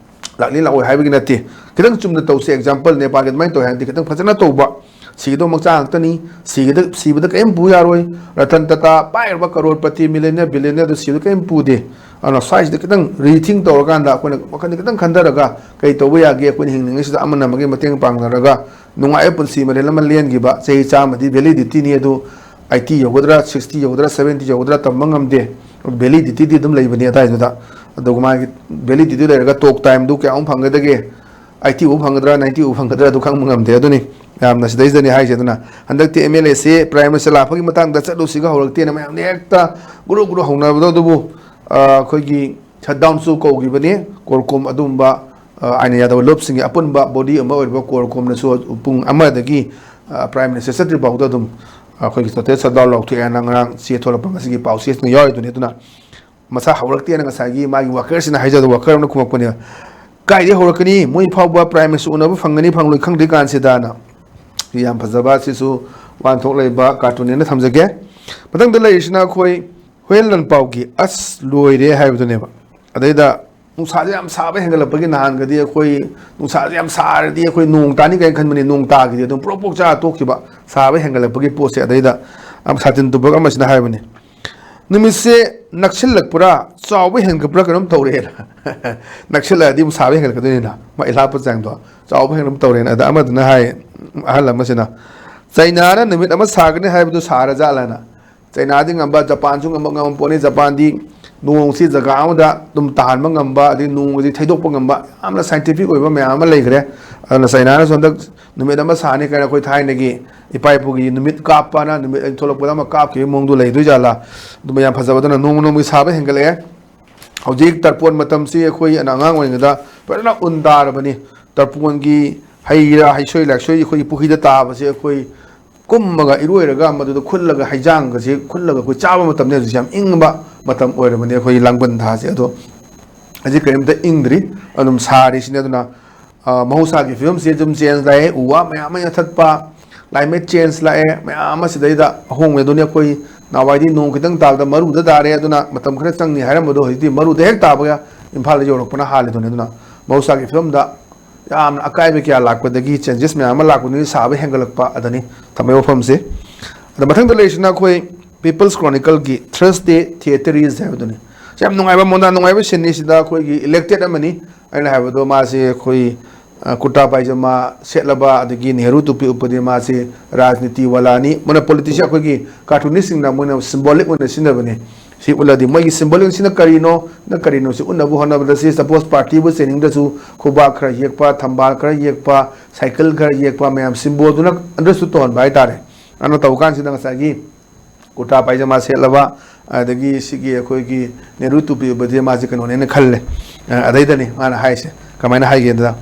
ꯂꯥꯛꯂꯤ ꯂꯥꯛꯑꯣꯏ ꯍꯥꯏꯕꯒꯤ ꯅꯠꯇꯦ꯫ ꯈꯤꯇꯪ ꯆꯨꯝꯅ ꯇꯧꯁꯦ꯫ ꯑꯦꯛꯖꯥꯝꯄꯜ, ꯅꯦꯄꯥꯜꯒꯤ ꯑꯗꯨꯃꯥꯏꯅ ꯇꯧꯋꯦ ꯍꯥꯏꯔꯗꯤ ꯈꯤꯇꯪ ꯐꯖꯅ ꯇꯧꯕ꯫ ꯁꯤꯒꯗꯧꯕ ꯃꯆꯥ ꯉꯥꯛꯇꯅꯤ꯫ ꯁꯤꯒꯗ-, ꯁꯤꯕꯗ ꯀꯔꯤꯝ ꯄꯨ ꯌꯥꯔꯣꯏ꯫ ꯔꯇꯟ ꯇꯥꯇꯥ ꯄꯥꯏꯔꯕ ꯀꯔꯣꯔꯄꯇꯤ, ꯃꯤꯂꯤꯅꯤꯌꯔ, ꯕꯤꯂꯤꯅꯤꯌꯔ ꯑꯗꯨ ꯁꯤꯕꯗ ꯀꯔꯤꯝ ꯄꯨꯗꯦ꯫ ꯑꯗꯨꯅ ꯁ꯭ꯋꯥꯏꯁꯤꯗ ꯈꯤꯇꯪ ꯔꯤꯊꯤꯡ ꯇꯧꯔꯀꯥꯟꯗ ꯑꯩꯈꯣꯏꯅ ꯋꯥꯈꯜ ꯈꯤꯇꯪ ꯈꯟꯊꯔꯒ ꯀꯔꯤ ꯇꯧꯕ ꯌꯥꯒꯦ, ꯑꯩꯈꯣꯏꯅ ꯍꯤꯡꯂꯤꯉꯩꯁꯤꯗ ꯑꯃꯅ ꯑꯃꯒꯤ ꯃꯇꯦꯡ ꯄꯥꯡꯅꯔꯒ ꯅꯨꯡꯉꯥꯏꯕ ꯄꯨꯟꯁꯤ ꯃꯔꯦꯜ ꯑꯃ ꯂꯦꯟꯈꯤꯕ꯫ ꯆꯍꯤ ꯆꯥꯝꯃꯗꯤ ꯚꯦꯂꯤꯗꯤꯇꯤꯅꯤ ꯑꯗꯨ, ꯑꯥꯏꯇꯤ ꯌꯧꯒꯗ꯭ꯔꯥ, ꯁꯤꯛꯁꯇꯤ ꯌꯧꯒꯗ꯭ꯔꯥ, ꯁꯚꯦꯟꯇꯤ ꯌꯧꯒꯗ꯭ꯔꯥ ꯇꯝꯕ ꯉꯝꯗꯦ꯫ ꯚꯦꯂꯤꯗꯤꯇꯤꯗꯤ ꯑꯗꯨꯝ ꯂꯩꯕꯅꯤ ꯑꯗꯥꯏꯗꯨꯗ꯫ ꯑꯗꯨꯒ ꯃꯥꯒꯤ ꯚꯦꯂꯤꯗꯤꯇꯤ ꯂꯩꯔꯒ ꯇꯣꯛ ꯇꯥꯏꯝꯗꯨ ꯀꯌꯥꯃꯨꯛ ꯐꯪꯒꯗꯒꯦ? ꯑꯥꯏꯇꯤ ꯐꯥꯎ ꯐꯪꯒꯗ꯭ꯔꯥ, ꯅꯥꯏꯟꯇꯤ ꯐꯥꯎ ꯐꯪꯒꯗ꯭ꯔꯥ, ꯑꯗꯨ ꯈꯪꯕ ꯉꯝꯗꯦ꯫ ꯑꯗꯨꯅꯤ ꯌꯥꯝꯅ ꯁꯤꯗꯩꯁꯤꯗꯅꯤ ꯍꯥꯏꯁꯦ꯫ ꯑꯗꯨꯅ ꯍꯟꯗꯛꯇꯤ M L AC prime minister ꯂꯥꯛꯄꯒꯤ ꯃꯇꯥꯡꯗ ꯆꯠꯂꯨꯁꯤꯒ ꯍꯧꯔꯛꯇꯦꯅ ꯃꯌꯥꯝꯅ ꯍꯦꯛꯇ ꯒꯨꯔꯨ ꯒꯨꯔꯨ ꯍꯧꯅꯕꯗꯣ꯫ ꯑꯗꯨꯕꯨ, ꯑ, ꯑꯩꯈꯣꯏꯒꯤ ꯁꯠ ꯗꯥꯎꯟꯁꯨ ꯀꯧꯈꯤꯕꯅꯤ꯫ ꯀꯣꯔꯀꯣꯝ ꯑꯗꯨꯒꯨꯝꯕ, ꯑ, ꯑꯥꯏꯟ ꯌꯥꯗꯕ ꯂꯨꯞꯁꯤꯡꯒꯤ ꯑꯄꯨꯟꯕ ꯕꯣꯗꯤ ꯑꯃ ꯑꯣꯏꯔꯤꯕ ꯀꯣꯔꯀꯣꯝꯅꯁꯨ ꯄꯨꯡ ꯑꯃꯗꯒꯤ, ꯑ, ꯄ꯭ꯔꯥꯏꯝ ꯃꯤꯅꯤꯁꯇꯔ ꯆꯠꯇ꯭ꯔꯤ ꯐꯥꯎꯗ ꯑꯗꯨꯝ, ꯑ, ꯑꯩꯈꯣꯏꯒꯤ ꯇꯣꯇꯦꯜ ꯁꯠ ꯗꯥꯎꯟ ꯂꯥꯎꯊꯣꯛꯑꯦꯅ ꯉꯔꯥꯡ ꯆꯦ ꯊꯣꯛꯂꯛꯄ, ꯉꯁꯤꯒꯤ ꯄꯥꯎ ꯆꯦꯁꯤꯅ ꯌꯥꯎꯔꯤꯗꯨꯅꯤ꯫ ꯑꯗꯨꯅ ꯃꯁꯥ ꯍꯧꯔꯛꯇꯦꯅ ꯉꯁꯥꯏꯒꯤ ꯃꯥꯒꯤ ꯋꯥꯀꯔꯁꯤꯅ ꯍꯥꯏꯖꯕꯗ ꯋꯥꯀꯔ ꯑꯃꯅ ꯈꯨꯝꯃꯛꯄꯅꯦ, "ꯀꯥꯏꯗꯩ ꯍꯧꯔꯛꯀꯅꯤ? ꯃꯣꯏ ꯐꯥꯎꯕ ꯄ꯭ꯔꯥꯏꯝ ꯃꯤꯅꯤꯁꯇꯔ ꯎꯅꯕ ꯐꯪꯒꯅꯤ ꯐꯪꯂꯣꯏ ꯈꯪꯗ꯭ꯔꯤ ꯀꯥꯟꯁꯤꯗꯅ"꯫ ꯌꯥꯝ ꯐꯖꯕ, ꯁꯤꯁꯨ ꯋꯥꯍꯟꯊꯣꯛ ꯂꯩꯕ ꯀꯥꯔꯇꯨꯟꯅꯦꯅ ꯊꯝꯖꯒꯦ꯫ ꯃꯊꯪꯗ ꯂꯩꯔꯤꯁꯤꯅ ꯑꯩꯈꯣꯏ ꯍꯨꯌꯦꯟ ꯂꯥꯟꯄꯥꯎꯒꯤ "ꯑꯁ ꯂꯣꯏꯔꯦ" ꯍꯥꯏꯕꯗꯨꯅꯦꯕ꯫ ꯑꯗꯩꯗ ꯅꯨꯡꯁꯥꯁꯦ ꯌꯥꯝ ꯁꯥꯕ ꯍꯦꯟꯒꯠꯂꯛꯄꯒꯤ, ꯅꯍꯥꯟꯒꯗꯤ ꯑꯩꯈꯣꯏ ꯅꯨꯡꯁꯥꯁꯦ ꯌꯥꯝ ꯁꯥꯔꯗꯤ ꯑꯩꯈꯣꯏ ꯅꯣꯡ ꯇꯥꯅꯤ ꯀꯥꯏꯅ ꯈꯟꯕꯅꯤ, ꯅꯣꯡ ꯇꯥꯈꯤꯗꯦ, ꯑꯗꯨꯝ ꯄ꯭ꯔꯣꯛ ꯄ꯭ꯔꯣꯛ ꯆꯥꯔ ꯇꯣꯛꯈꯤꯕ꯫ ꯁꯥꯕ ꯍꯦꯟꯒꯠꯂꯛꯄꯒꯤ ꯄꯣꯠꯁꯦ꯫ ꯑꯗꯩꯗ ꯑꯃ ꯁꯥꯇꯤꯟ ꯇꯨꯕ ꯑꯃꯁꯤꯅ ꯍꯥꯏꯕꯅꯤ, "ꯅꯨꯃꯤꯠꯁꯦ ꯅꯛꯁꯤꯜꯂꯛꯄ꯭ꯔꯥ, ꯆꯥꯎꯕ ꯍꯦꯟꯒꯠꯄ꯭ꯔꯥ ꯀꯩꯅꯣꯝ ꯇꯧꯔꯦꯅ"꯫ ꯅꯛꯁꯤꯜꯂꯛꯑꯗꯤ ꯑꯃꯨꯛ ꯁꯥꯕ ꯍꯦꯟꯒꯠꯀꯗꯣꯏꯅꯤꯅ, ꯃꯥ ꯏꯂꯥꯞꯄ ꯆꯥꯡꯗꯣ ꯆꯥꯎꯕ ꯍꯦꯟꯒꯠꯄ ꯇꯧꯔꯦꯅ꯫ ꯑꯗ ꯑꯃꯗꯨꯅ ꯍꯥꯏ, ꯑꯍꯜ ꯑꯃꯁꯤꯅ, "ꯆꯩꯅꯥꯅ ꯅꯨꯃꯤꯠ ꯑꯃ ꯁꯥꯒꯅꯤ ꯍꯥꯏꯕꯗꯨ ꯁꯥꯔꯖꯥꯠꯂꯅ?" ꯆꯩꯅꯥꯗꯤ ꯉꯝꯕ, ꯖꯄꯥꯟꯁꯨ ꯉꯝꯕ, ꯉꯝꯕ ꯄꯣꯠꯅꯤ꯫ ꯖꯄꯥꯟꯗꯤ ꯅꯣꯡꯁꯤ ꯖꯒꯥ ꯑꯃꯗ ꯑꯗꯨꯝ ꯇꯥꯍꯟꯕ ꯉꯝꯕ, ꯑꯗꯩ ꯅꯣꯡꯁꯤ ꯊꯩꯗꯣꯛꯄ ꯉꯝꯕ, ꯌꯥꯝꯅ scientific ꯑꯣꯏꯕ ꯃꯌꯥꯝ ꯑꯃ ꯂꯩꯈ꯭ꯔꯦ꯫ ꯑꯗꯨꯅ ꯆꯩꯅꯥꯅꯁꯨ ꯍꯟꯗꯛ ꯅꯨꯃꯤꯠ ꯑꯃ ꯁꯥꯅꯤ ꯀꯥꯏꯅ ꯑꯩꯈꯣꯏ ꯊꯥꯏꯅꯒꯤ ꯏꯄꯥ ꯏꯄꯨꯒꯤ ꯅꯨꯃꯤꯠ ꯀꯥꯞꯄꯅ ꯅꯨꯃꯤꯠ ꯑꯅꯤ ꯊꯣꯛꯂꯛꯄꯗ ꯑꯃ ꯀꯥꯞꯈꯤꯕꯒꯤ ꯃꯑꯣꯡꯗꯣ ꯂꯩꯗꯣꯏ ꯖꯥꯠꯂꯥ? ꯑꯗꯨꯝꯕ ꯌꯥꯝ ꯐꯖꯕꯗꯨꯅ ꯅꯣꯡꯃ ꯅꯣꯡꯃꯒꯤ ꯁꯥꯕ ꯍꯦꯟꯒꯠꯂꯛꯑꯦ꯫ ꯍꯧꯖꯤꯛ ꯇꯔꯄꯣꯟ ꯃꯇꯝꯁꯤ ꯑꯩꯈꯣꯏ ꯑꯉꯥꯡ ꯑꯣꯏꯔꯤꯉꯩꯗ ꯐꯖꯅ ꯎꯟ ꯇꯥꯔꯕꯅꯤ꯫ ꯇꯔꯄꯣꯟꯒꯤ ꯍꯩ ꯔꯥ, ꯍꯩꯁꯣꯏ ꯂꯥꯛꯁꯣꯏ ꯑꯩꯈꯣꯏꯒꯤ ꯄꯨꯈ꯭ꯔꯤꯗ ꯇꯥꯕꯁꯦ ꯑꯩꯈꯣꯏ ꯀꯨꯝꯃꯒ ꯏꯔꯣꯏꯔꯒ ꯃꯗꯨꯗ ꯈꯨꯜꯂꯒ ꯍꯩꯖꯥꯡꯒꯁꯦ ꯈꯨꯜꯂꯒ ꯑꯩꯈꯣꯏ ꯆꯥꯕ ꯃꯇꯝꯅꯤ꯫ ꯍꯧꯖꯤꯛꯁꯦ ꯌꯥꯝ ꯏꯪꯕ ꯃꯇꯝ ꯑꯣꯏꯔꯕꯅꯤ ꯑꯩꯈꯣꯏꯒꯤ ꯂꯥꯡꯕꯟ ꯊꯥꯁꯦ꯫ ꯑꯗꯣ ꯍꯧꯖꯤꯛ ꯀꯔꯤꯝꯇ ꯏꯪꯗ꯭ꯔꯤ, ꯑꯗꯨꯝ ꯁꯥꯔꯤꯁꯤꯅꯤ꯫ ꯑꯗꯨꯅ, ꯑ, ꯃꯍꯧꯁꯥꯒꯤ ꯐꯤꯕꯝꯁꯦ ꯑꯗꯨꯝ change ꯂꯥꯛꯑꯦ, ꯎ ꯋꯥ ꯃꯌꯥꯝ ꯑꯃ ꯌꯥꯟꯊꯠꯄ, climate change ꯂꯥꯛꯑꯦ, ꯃꯌꯥꯝ ꯑꯃ ꯁꯤꯗꯩꯗ ꯑꯍꯣꯡꯕ꯫ ꯑꯗꯨꯅꯤ ꯑꯩꯈꯣꯏ ꯅꯍꯥꯟꯋꯥꯏꯗꯤ ꯅꯣꯡ ꯈꯤꯇꯪ ꯇꯥꯕꯗ ꯃꯔꯨꯗ ꯇꯥꯔꯦ, ꯑꯗꯨꯅ ꯃꯇꯝ ꯈꯔ ꯆꯪꯅꯤ ꯍꯥꯏꯔꯝꯕꯗꯣ ꯍꯧꯖꯤꯛꯇꯤ ꯃꯔꯨꯗ ꯍꯦꯛ ꯇꯥꯕꯒ ꯏꯝꯐꯥꯜꯗ ꯌꯧꯔꯛꯄꯅ ꯍꯥꯜꯂꯤꯗꯨꯅꯤ꯫ ꯑꯗꯨꯅ ꯃꯍꯧꯁꯥꯒꯤ ꯐꯤꯕꯝꯗ ꯌꯥꯝꯅ ꯑꯀꯥꯏꯕ ꯀꯌꯥ ꯂꯥꯛꯄꯗꯒꯤ changes ꯃꯌꯥꯝ ꯑꯃ ꯂꯥꯛꯄꯗꯒꯤ ꯁꯥꯕ ꯍꯦꯟꯒꯠꯂꯛꯄ ꯑꯗꯅꯤ ꯊꯝꯕꯒꯤ ꯋꯥꯐꯝꯁꯦ꯫ ꯑꯗ ꯃꯊꯪꯗ ꯂꯩꯔꯤꯁꯤꯅ ꯑꯩꯈꯣꯏ People's Chronicleꯒꯤ Thursday Theateries ꯍꯥꯏꯕꯗꯨꯅꯤ꯫ ꯁꯤ ꯌꯥꯝ ꯅꯨꯡꯉꯥꯏꯕ, ꯃꯣꯟꯗꯥ ꯅꯨꯡꯉꯥꯏꯕ ꯁꯤꯟꯅꯤ꯫ ꯁꯤꯗ ꯑꯩꯈꯣꯏꯒꯤ elected ꯑꯃꯅꯤ, ꯑꯩꯅ ꯍꯥꯏꯕꯗꯣ ꯃꯥꯁꯦ ꯑꯩꯈꯣꯏ, ꯑ, ꯀꯨꯔꯇꯥ ꯄꯥꯏꯖꯃꯥ ꯁꯦꯠꯂꯕ, ꯑꯗꯒꯤ ꯅꯦꯍꯔꯨ ꯇꯨꯄꯤ ꯎꯞꯄꯗꯤ ꯃꯥꯁꯦ ꯔꯥꯖꯅꯤꯇꯤ ꯋꯥꯂꯥꯅꯤ꯫ ꯃꯣꯏꯅ politician, ꯑꯩꯈꯣꯏꯒꯤ cartoonistꯁꯤꯡꯅ ꯃꯣꯏꯅ symbolic ꯑꯣꯏꯅ ꯁꯤꯖꯤꯟꯅꯕꯅꯤ꯫ ꯁꯤ ꯎꯠꯂꯗꯤ ꯃꯣꯏꯒꯤ symbolismꯁꯤꯅ ꯀꯔꯤꯅꯣ, ꯅ ꯀꯔꯤꯅꯣ ꯁꯤ ꯎꯠꯅꯕ ꯍꯣꯠꯅꯕꯗ, ꯁꯤ suppose partyꯕꯨ ꯆꯦꯟꯅꯤꯡꯗ꯭ꯔꯁꯨ ꯈꯨꯕꯥꯛ ꯈꯔ ꯌꯦꯛꯄ, ꯊꯝꯕꯥꯜ ꯈꯔ ꯌꯦꯛꯄ, cycle ꯈꯔ ꯌꯦꯛꯄ ꯃꯌꯥꯝ symbolꯗꯨꯅ understood ꯇꯧꯍꯟꯕ ꯍꯥꯏꯇꯥꯔꯦ꯫ ꯑꯗꯨꯅ ꯇꯧꯕ ꯀꯥꯟꯁꯤꯗ ꯉꯁꯥꯏꯒꯤ ꯀꯨꯔꯇꯥ ꯄꯥꯏꯖꯃꯥ ꯁꯦꯠꯂꯕ, ꯑꯗꯒꯤ ꯁꯤꯒꯤ ꯑꯩꯈꯣꯏꯒꯤ ꯅꯦꯍꯔꯨ ꯇꯨꯄꯤ ꯎꯞꯄꯁꯦ ꯃꯥꯁꯦ ꯀꯩꯅꯣꯅꯦꯅ ꯈꯜꯂꯦ꯫ ꯑ, ꯑꯗꯩꯗꯅꯤ ꯃꯥꯅ ꯍꯥꯏꯁꯦ꯫ ꯀꯃꯥꯏꯅ ꯍꯥꯏꯒꯦꯗ,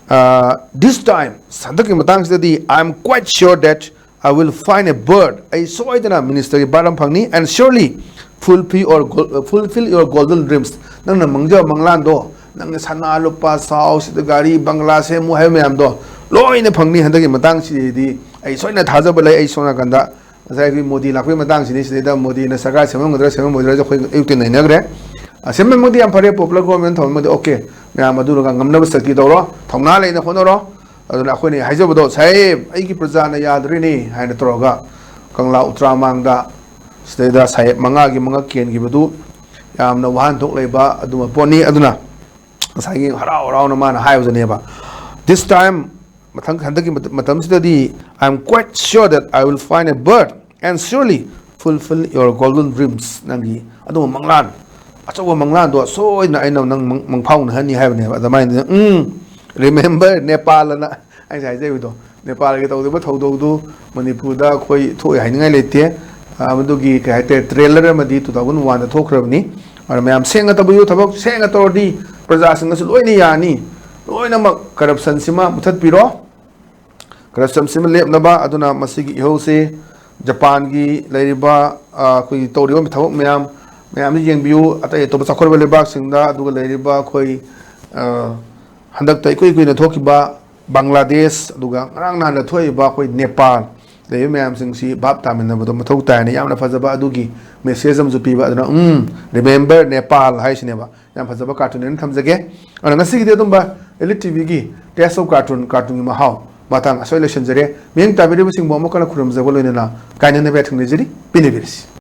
ꯑ, "This time, ꯍꯟꯗꯛꯀꯤ ꯃꯇꯥꯡꯁꯤꯗꯗꯤ, I am quite sure that I will find a bird." ꯑꯩ ꯁꯣꯏꯗꯅ ministerꯒꯤ bird ꯑꯃ ꯐꯪꯅꯤ, "and surely fulfill your gol-, fulfill your golden dreams." ꯅꯪꯅ ꯃꯪꯖꯕ ꯃꯪꯂꯥꯟꯗꯣ, ꯅꯪꯅ ꯁꯅꯥ ꯂꯨꯄꯥ ꯁꯥꯎ, ꯁꯤꯗ ꯒꯥꯔꯤ ꯕꯪꯒꯂꯥ ꯁꯦꯝꯃꯨ ꯍꯥꯏꯕ ꯃꯌꯥꯝꯗꯣ ꯂꯣꯏꯅ ꯐꯪꯅꯤ꯫ ꯍꯟꯗꯛꯀꯤ ꯃꯇꯥꯡꯁꯤꯗꯤ ꯑꯩ ꯁꯣꯏꯅ ꯊꯥꯖꯕ ꯂꯩ꯫ ꯑꯩ ꯁꯣꯝ ꯅꯥꯀꯟꯗ ꯉꯁꯥꯏ ꯑꯩꯈꯣꯏ ꯃꯣꯗꯤ ꯂꯥꯛꯄꯒꯤ ꯃꯇꯥꯡꯁꯤꯅꯤ꯫ ꯁꯤꯗꯩꯗ ꯃꯣꯗꯤꯅ ꯁꯔꯀꯥꯔ ꯁꯦꯝꯃꯝꯒꯗ꯭ꯔꯥ ꯁꯦꯝꯃꯝꯃꯣꯏꯗ꯭ꯔꯥꯁꯨ ꯑꯩꯈꯣꯏ ꯑꯌꯨꯛꯇ ꯅꯩꯅꯈ꯭ꯔꯦ꯫ ꯁꯦꯝꯃꯝꯃꯒꯗꯤ ꯌꯥꯝ ꯐꯔꯦ, popular government ꯊꯝꯃꯝꯃꯒꯗꯤ okay꯫ ꯃꯌꯥꯝ ꯑꯗꯨꯅꯒ ꯉꯝꯅꯕ ꯁꯛꯇꯤ ꯇꯧꯔꯣ, ꯊꯧꯅꯥ ꯂꯩꯅ ꯍꯣꯠꯅꯔꯣ꯫ ꯑꯗꯨꯅ ꯑꯩꯈꯣꯏꯅ ꯍꯥꯏꯖꯕꯗꯣ, "ꯁꯥꯍꯦꯕ, ꯑꯩꯒꯤ ꯄ꯭ꯔꯖꯥꯅ ꯌꯥꯗ꯭ꯔꯤꯅꯦ" ꯍꯥꯏꯅ ꯇꯧꯔꯒ ꯀꯪꯂꯥ ꯎꯇ꯭ꯔꯥ ꯃꯥꯡꯗ ꯁꯤꯗꯩꯗ ꯁꯥꯍꯦꯕ ꯃꯉꯥꯒꯤ ꯃꯉꯛ ꯀꯦꯟꯈꯤꯕꯗꯨ ꯌꯥꯝꯅ ꯋꯥꯍꯟꯊꯣꯛ ꯂꯩꯕ ꯑꯗꯨꯒꯨꯝꯕ ꯄꯣꯠꯅꯤ꯫ ꯑꯗꯨꯅ ꯉꯁꯥꯏꯒꯤ ꯍꯔꯥꯎ ꯍꯔꯥꯎꯅ ꯃꯥꯅ ꯍꯥꯏꯕꯗꯨꯅꯦꯕ, "This time, ꯃꯊꯪ, ꯍꯟꯗꯛꯀꯤ ꯃꯇꯝꯁꯤꯗꯗꯤ, I am quite sure that I will find a bird and surely fulfill your golden dreams." ꯅꯪꯒꯤ ꯑꯗꯨꯒꯨꯝꯕ ꯃꯪꯂꯥꯟ, ꯑꯆꯧꯕ ꯃꯪꯂꯥꯟꯗꯣ ꯁꯣꯏꯗꯅ ꯑꯩꯅ ꯅꯪ ꯃꯪꯐꯥꯎꯅꯍꯟꯅꯤ ꯍꯥꯏꯕꯅꯦꯕ꯫ ꯑꯗꯨꯃꯥꯏꯅ, ꯎꯝ, remember Nepal ꯑꯅ ꯑꯩꯅ ꯍꯥꯏꯖꯕꯗꯣ, ꯅꯦꯄꯥꯜꯒꯤ ꯇꯧꯗꯕ ꯊꯧꯗꯣꯛꯇꯨ ꯃꯅꯤꯄꯨꯔꯗ ꯑꯩꯈꯣꯏ ꯊꯣꯛꯑꯦ ꯍꯥꯏꯅꯤꯡꯉꯥꯏ ꯂꯩꯇꯦ꯫ ꯃꯗꯨꯒꯤ ꯀꯩ ꯍꯥꯏꯇꯥꯔꯦ, trailer ꯑꯃꯗꯤ two thousand one ꯗ ꯊꯣꯛꯈ꯭ꯔꯕꯅꯤ꯫ ꯑꯗꯨꯅ ꯃꯌꯥꯝ ꯁꯦꯡꯅ ꯇꯧꯕꯤꯌꯨ, ꯊꯕꯛ ꯁꯦꯡꯅ ꯇꯧꯔꯗꯤ ꯄ꯭ꯔꯖꯥꯁꯤꯡꯅꯁꯨ ꯂꯣꯏꯅ ꯌꯥꯅꯤ꯫ ꯂꯣꯏꯅꯃꯛ corruption ꯁꯤꯃ ꯃꯨꯊꯠꯄꯤꯔꯣ꯫ Corruption ꯁꯤꯃ ꯂꯦꯞꯅꯕ꯫ ꯑꯗꯨꯅ ꯃꯁꯤꯒꯤ ꯏꯍꯧꯁꯤ ꯖꯄꯥꯟꯒꯤ ꯂꯩꯔꯤꯕ, ꯑ, ꯑꯩꯈꯣꯏꯒꯤ ꯇꯧꯔꯤꯕ ꯊꯕꯛ ꯃꯌꯥꯝ, ꯃꯌꯥꯝꯁꯤ ꯌꯦꯡꯕꯤꯌꯨ꯫ ꯑꯇꯩ ꯑꯇꯣꯞꯄ ꯆꯥꯎꯈꯠꯂꯕ ꯂꯩꯕꯥꯛꯁꯤꯡꯗ, ꯑꯗꯨꯒ ꯂꯩꯔꯤꯕ ꯑꯩꯈꯣꯏ, ꯑ, ꯍꯟꯗꯛꯇ ꯏꯀꯨꯏ ꯀꯨꯏꯅ ꯊꯣꯛꯈꯤꯕ ꯕꯪꯒ꯭ꯂꯥꯗꯦꯁ, ꯑꯗꯨꯒ ꯉꯔꯥꯡ ꯅꯍꯥꯟꯗ ꯊꯣꯛꯏꯕ ꯑꯩꯈꯣꯏ ꯅꯦꯄꯥꯜ, ꯂꯩꯔꯤꯕ ꯃꯌꯥꯝꯁꯤꯡꯁꯤ ꯚꯥꯞ ꯇꯥꯃꯤꯟꯅꯕꯗꯣ ꯃꯊꯧ ꯇꯥꯏꯅ ꯌꯥꯝꯅ ꯐꯖꯕ ꯑꯗꯨꯒꯤ message ꯑꯃꯁꯨ ꯄꯤꯕ꯫ ꯑꯗꯨꯅ, ꯎꯝ, remember Nepal ꯍꯥꯏꯁꯤꯅꯦꯕ꯫ ꯌꯥꯝ ꯐꯖꯕ cartoon ꯑꯅ ꯊꯝꯖꯒꯦ꯫ ꯑꯗꯨꯅ ꯉꯁꯤꯒꯤꯗꯤ ꯑꯗꯨꯝꯕ Elite ꯇꯤꯚꯤꯒꯤ Taste of Cartoon, cartoonꯒꯤ ꯃꯍꯥꯎ ꯃꯇꯥꯡ ꯑꯁꯣꯏ ꯂꯣꯏꯁꯤꯟꯖꯔꯦ꯫ ꯃꯤꯠꯌꯦꯡ ꯇꯥꯕꯤꯔꯤꯕꯁꯤꯡꯕꯨ ꯑꯃꯨꯛ ꯍꯟꯅ ꯈꯨꯔꯨꯝꯖꯕ ꯂꯣꯏꯅꯅ ꯀꯥꯏꯅꯅꯕ ꯊꯦꯡꯅꯖꯔꯤ꯫ ꯄꯤꯅꯕꯤꯔꯁꯤ꯫